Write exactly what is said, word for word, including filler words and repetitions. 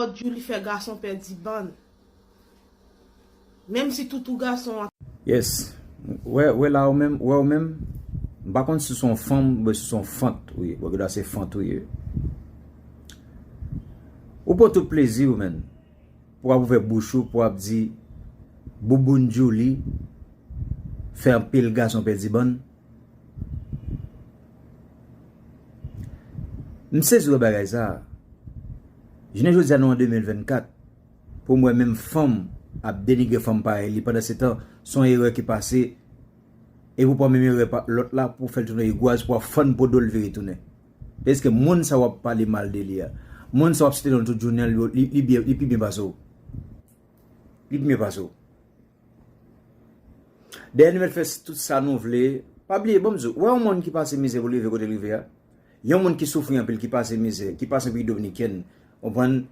Lòt jou li fè gason pèdi bann. Menm si toutou gason an. Yes. Wè, wè la ou menm, wè ou menm. M pa konn si se yon fanm oubyen si se yon fant ou ye. Bon, gen dwa se fant ou ye. Ou pran tout plezi ou menm. Pou w ap ouvè bouch ou, pou w ap di Bouboun Djouli fè anpil gason pèdi bann. M sezi wè bagay sa. Jounen jodi a nou an de mil vennkat. Pou m wè menm fanm ap denigre fanm parèy li pandan se tan se yon erè ki pase. E pou pran menm erè pa lòt la pou fè l tounen egwaz pou ap fann podo l vire tounen. Èske moun sa w ap pale mal de li a, moun sa w ap site non l tout jounen an, li, li, li, byen- li pi byen pase w? Li pi byen pase w? Dèyè nou mèt fè tout sa nou vle. Pa bliye, bon, m di w, wè yon moun ki pase mizè pou l rive kote l rive a. Yon moun ki soufri anpil, ki pase mizè, ki pase Repiblik Dominikèn, konprann,